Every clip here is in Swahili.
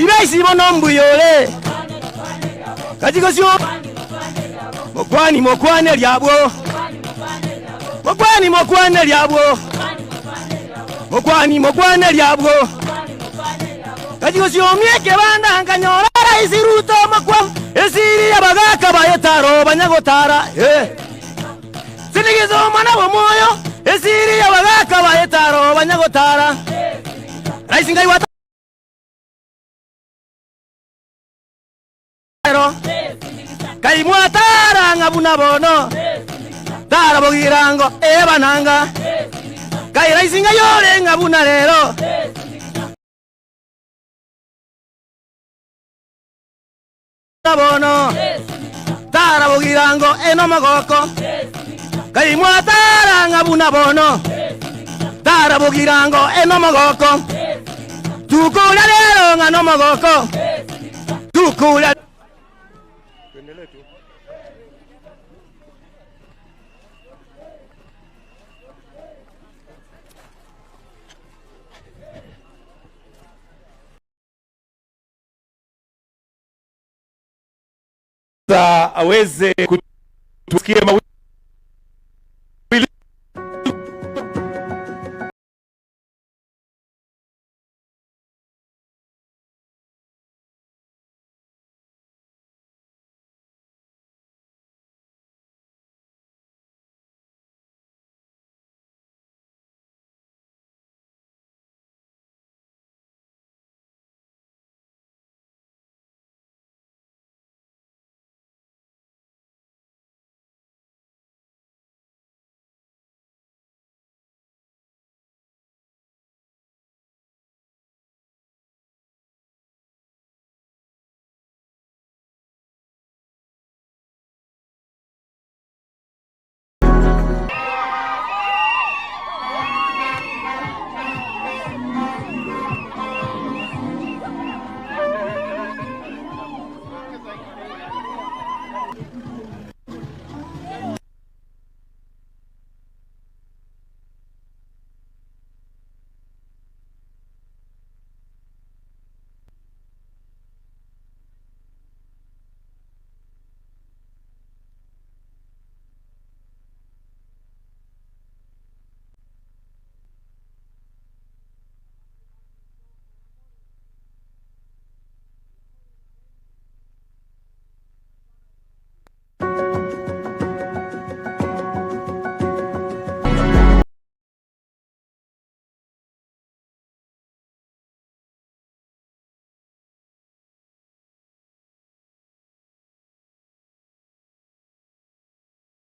Iraisi bono mbuyore Kajigosio Mokwani mokwane lyabwo Mokwani mokwane lyabwo Mokwani mokwane lyabwo Kajigosio mieke banda nkanyora Raisi Ruto mokwa Esiri abagaka bayetaro banyagotara Sinigizo mwana wa moyo Esiri abagaka bayetaro banyagotara Raisi ngai wata Kaimwatara ngabuna bono Tara bogirango ebananga Kai raisi ngayore ngabuna lero Bono Tara bogirango enomogoko Kaimwatara ngabuna bono Tara bogirango enomogoko Tukula lero nganomogoko Tukula Aweze kutusikia mawili.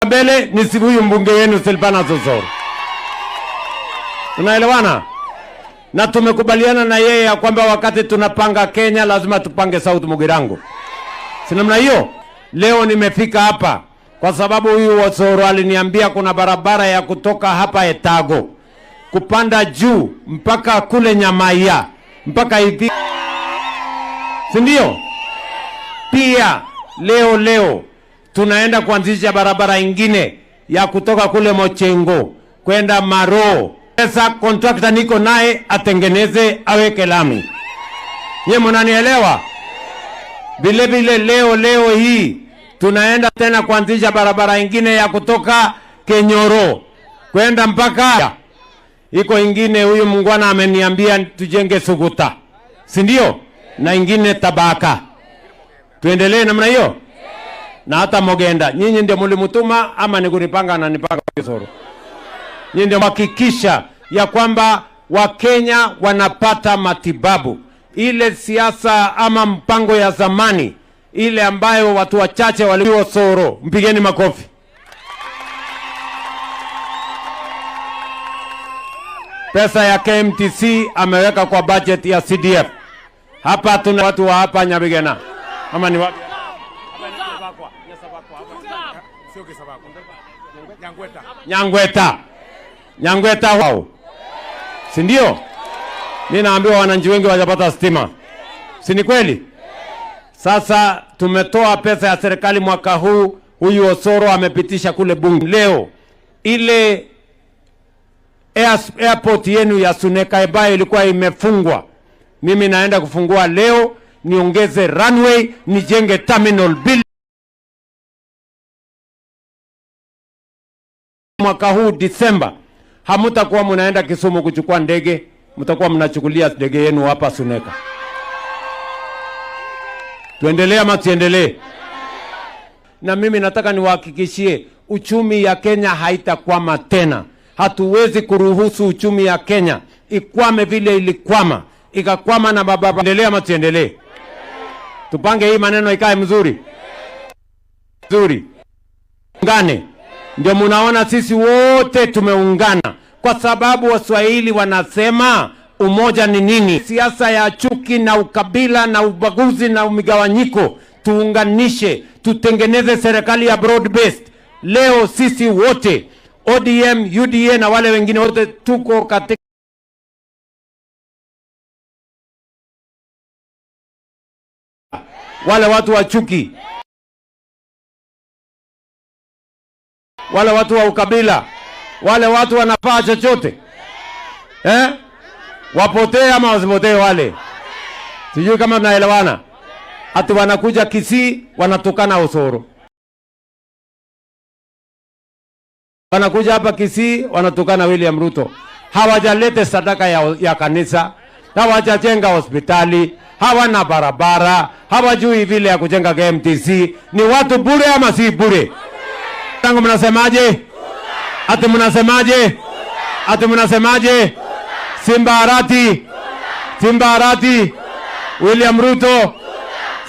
Mbele ni huyu mbunge wenu Silvanus Osoro. Tunaelewana? Na tumekubaliana na yeye ya kwamba wakati tunapanga Kenya lazima tupange South Mugirango. Si namna hiyo? Leo nimefika hapa kwa sababu huyu Osoro aliniambia kuna barabara ya kutoka hapa Etago kupanda juu mpaka kule Nyamaiya mpaka hivi. Si ndio? Pia leo tunaenda kuanzisha barabara ingine ya kutoka kule Mochengo kwenda Maro. Sasa contractor niko naye atengeneze aweke lami. Nyie mnanielewa? Vile vile leo hii tunaenda tena kuanzisha barabara ingine ya kutoka Kenyoro kwenda mpaka iko ingine. Huyu mungwana ameniambia tujenge Suguta, si ndio? Na ingine Tabaka. Tuendelee namna hiyo? Na hata Mogenda, nyinyi ndio mlimtuma ama ni kunipanga na nipanga Kisoro? Nyinyi ndio hakikisha ya kwamba Wakenya wanapata matibabu. Ile siasa ama mpango ya zamani ile ambayo watu wachache walio Soro, mpigeni makofi. Pesa ya KMTC ameweka kwa budget ya CDF. Hapa tuna watu wa hapa Nyabigena. Ama ni wapi? Nyangweta. Nyangweta wao. Si ndio? Mimi naambiwa wananchi wengi hawajapata stima. Si ni kweli? Sasa tumetoa pesa ya serikali mwaka huu, huyu Osoro amepitisha kule bunge. Leo ile airport yenu ya Suneka ambayo ilikuwa imefungwa, mimi naenda kufungua leo. niongeze runway, nijenge terminal building. Mwaka huu Disemba hamutakuwa mnaenda Kisumu kuchukua ndege, mtakuwa mnachukulia ndege yenu hapa Suneka. Tuendelee ama tuendelee? Na mimi nataka niwahakikishie uchumi ya Kenya haitakwama tena. Hatuwezi kuruhusu uchumi ya Kenya ikwame vile ilikwama, ikakwama na baba. Endelee ama tuendelee? Tupange hii maneno ikae mzuri mzuri, ungane. Ndio munaona sisi wote tumeungana, kwa sababu Waswahili wanasema umoja ni nini? Siasa ya chuki na ukabila na ubaguzi na migawanyiko, tuunganishe, tutengeneze serikali ya broad based. Leo sisi wote ODM, UDA na wale wengine wote tuko katika wale watu wa chuki, wale watu wa ukabila, wale watu wanafaa chochote eh? Wapotee ama wasipotee wale, sijui kama tunaelewana. Ati wanakuja Kisii wanatukana Osoro, wanakuja hapa Kisii wanatukana William Ruto. Hawajalete sadaka ya kanisa, hawajajenga hospitali, hawana barabara, hawajui vile ya kujenga KMTC. Ni watu bure ama si bure? Tangu mnasemaje? Ati mnasemaje? Ati mnasemaje? Simba Arati, Simba Arati, William Ruto,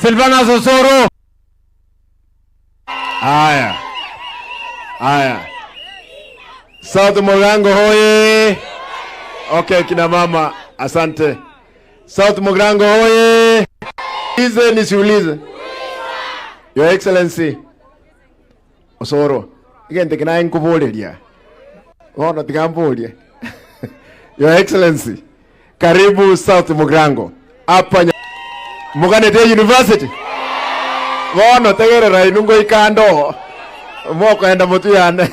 Silvana Osoro. Haya, haya, South Mugirango hoye! Okay, kina mama, asante. South Mugirango hoye! Ulize nisiulize? Your Excellency Osoro, igente kinaye nkubuliria bono tigamburie. Your Excellency, karibu South Mugirango hapa Muganete University. Bono tegerera inungo ikando moko enda mutuyane.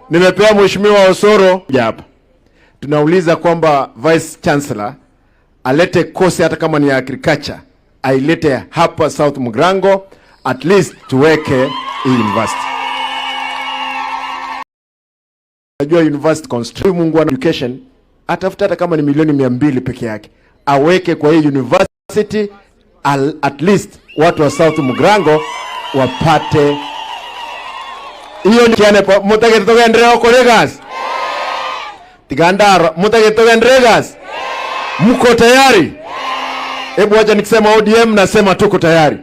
Nimepea Mheshimiwa Osoro hapa. Tunauliza kwamba Vice Chancellor alete kosi hata kama ni ya agriculture, ailete hapa South Mugirango, at least tuweke hii university. Najua university constraint, Mungu ana education, atafuta hata kama ni milioni 200 peke yake aweke kwa hii university, at least watu wa South Mugirango wapate hiyo. Ni kiane mutagete tugendereo kuri gas tigandaro mutagete tugendereo gas. Mko tayari? Hebu wacha nikisema ODM nasema tuko tayari.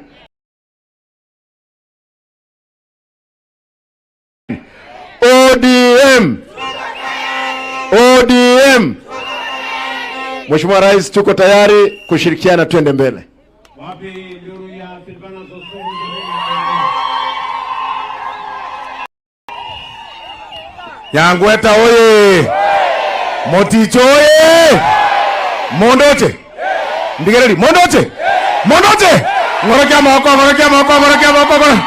ODM, ODM. Mheshimiwa Rais, tuko tayari kushirikiana, twende mbele. Wapi nduru ya Silvana Osoro? Nyangweta oye! Moticho oye! Mondoche! Ndigereri, mondoche! Mondoche! Ngorokia moko, ngorokia moko, ngorokia moko, ngoro.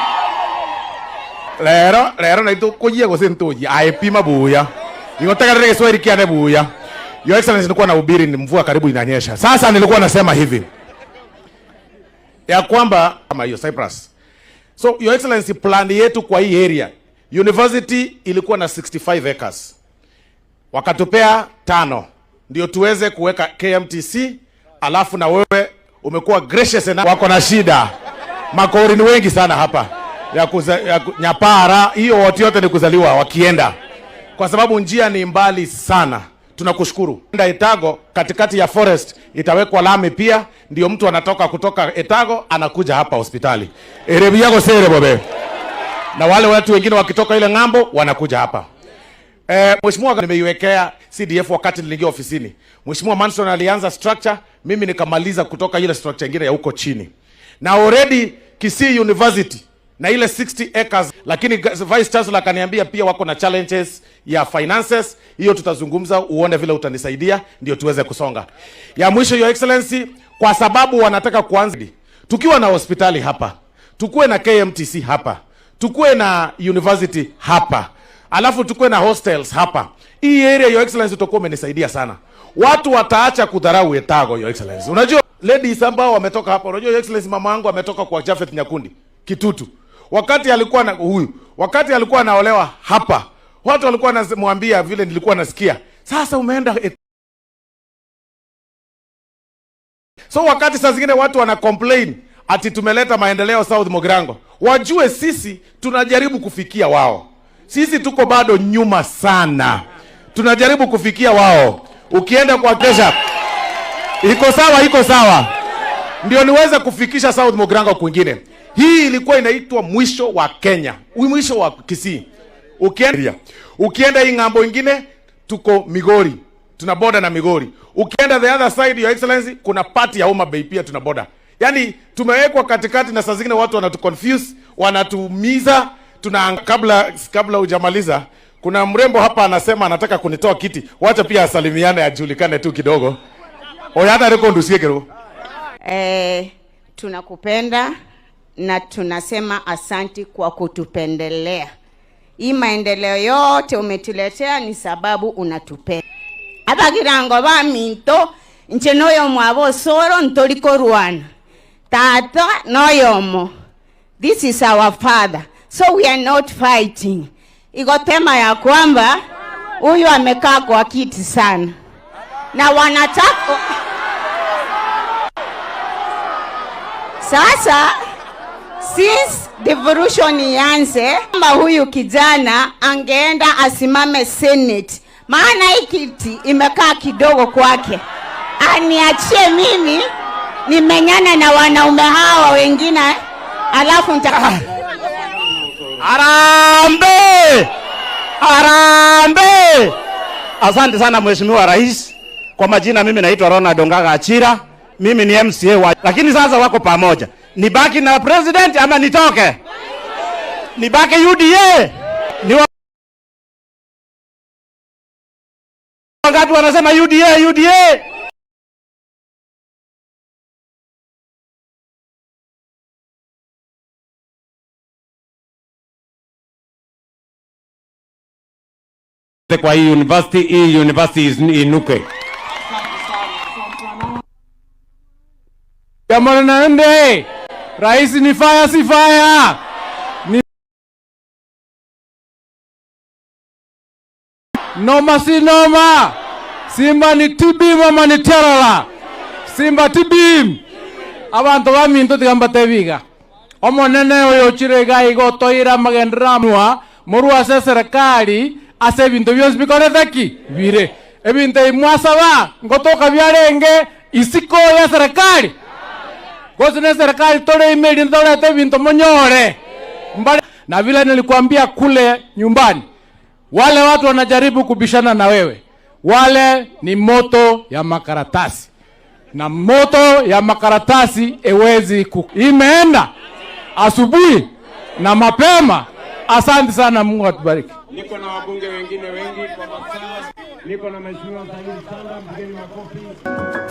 Lero, lero na kujia gose ntoji, aepima buya. Ningotegerere Kiswahili kiane buya. Your Excellency, nilikuwa nahubiri, ni mvua karibu inanyesha. Sasa nilikuwa nasema hivi ya kwamba kama hiyo Cyprus. So Your Excellency, plan yetu kwa hii area, university ilikuwa na 65 acres. Wakatupea 5 ndio tuweze kuweka KMTC, alafu na wewe umekuwa gracious enough. Wako na shida. Makori ni wengi sana hapa. Nyapara, hiyo watu yote ni kuzaliwa wakienda. Kwa sababu njia ni mbali sana. Tunakushukuru. Enda Etago katikati ya forest itawekwa lami pia, ndio mtu anatoka kutoka Etago anakuja hapa hospitali. Erebi yako sere bobe. Na wale watu wengine wakitoka ile ng'ambo wanakuja hapa. Mheshimiwa, nimeiwekea CDF wakati niliingia ofisini. Mheshimiwa Manson alianza structure, mimi nikamaliza kutoka ile structure nyingine ya huko chini. Na already Kisii University na ile 60 acres, lakini Vice Chancellor akaniambia pia wako na challenges ya finances. Hiyo tutazungumza, uone vile utanisaidia ndio tuweze kusonga. Ya mwisho, Your Excellency, kwa sababu wanataka kuanza tukiwa na hospitali hapa, tukuwe na KMTC hapa, tukuwe na university hapa, alafu tukuwe na hostels hapa. Hii area, Your Excellency, utakuwa umenisaidia sana. Watu wataacha kudharau Etago, Your Excellency. Unajua Ladies ambao wametoka hapa, unajua, Your Excellency, mama yangu ametoka kwa Jafeth Nyakundi Kitutu. Wakati alikuwa na huyu, wakati alikuwa anaolewa hapa, watu walikuwa wanamwambia, vile nilikuwa nasikia, sasa umeenda. So wakati saa zingine watu wana complain ati tumeleta maendeleo South Mugirango, wajue sisi tunajaribu kufikia wao. Sisi tuko bado nyuma sana, tunajaribu kufikia wao. Ukienda kwa kesha iko sawa, iko sawa, ndio niweze kufikisha South Mugirango kwingine. Hii ilikuwa inaitwa mwisho wa Kenya, mwisho wa Kisii. Ukienda hii ng'ambo ingine tuko Migori, tuna border na Migori. Ukienda the other side, Your Excellency, kuna part ya Homa Bay pia tuna border. Yaani tumewekwa katikati na saa zingine watu wanatuconfuse, wanatuumiza. Tuna kabla hujamaliza, kuna mrembo hapa anasema anataka kunitoa kiti. Wacha pia asalimiane ajulikane tu kidogo. Oyata rekondusie kero. Tunakupenda na tunasema asanti kwa kutupendelea. Hii maendeleo yote umetuletea ni sababu unatupenda. Abagirango baminto nche noyo mwabo Osoro ntorikorwana tata noyomo. This is our father, so we are not fighting. Iko tema ya kwamba huyu amekaa kwa kiti sana na wanataka sasa, since devolution ianze, kama huyu kijana angeenda asimame Senate, maana hii kiti imekaa kidogo kwake, aniachie mimi nimenyana na wanaume hawa wengine, alafu nita Harambee! Harambee! Asante sana, Mheshimiwa Rais. Kwa majina mimi naitwa Ronald Ongaga Achira. Mimi ni MCA wa, lakini sasa wako pamoja. Nibaki na president ama nitoke? Nibaki UDA? Ni wangapi wanasema UDA, UDA? Kwa hii university, hii university inuke. Jamani, naende rais ni fire, si fire? Ni noma, si noma? Simba ni tibim ama ni terala? Simba tibim. Abantu baminto tiga tebiga omonene oyo ochire iga iga otoire amagendera nwa morwa ase serikali ase ebinto bionsi bikorete ki bire ebinto ebi mwasaba ngotoka biarenge isiko ya serikali gose ne serikali tore imeli ntorete ebinto monyore mbali. Na vile nilikuambia kule nyumbani, wale watu wanajaribu kubishana na wewe, wale ni moto ya makaratasi, na moto ya makaratasi ewezi ku imeenda asubuhi na mapema. Asante sana, Mungu atubariki. Niko na wabunge wengine wengi kwa masaa. Niko na Mheshimiwa Said Sanda, mpigeni makofi.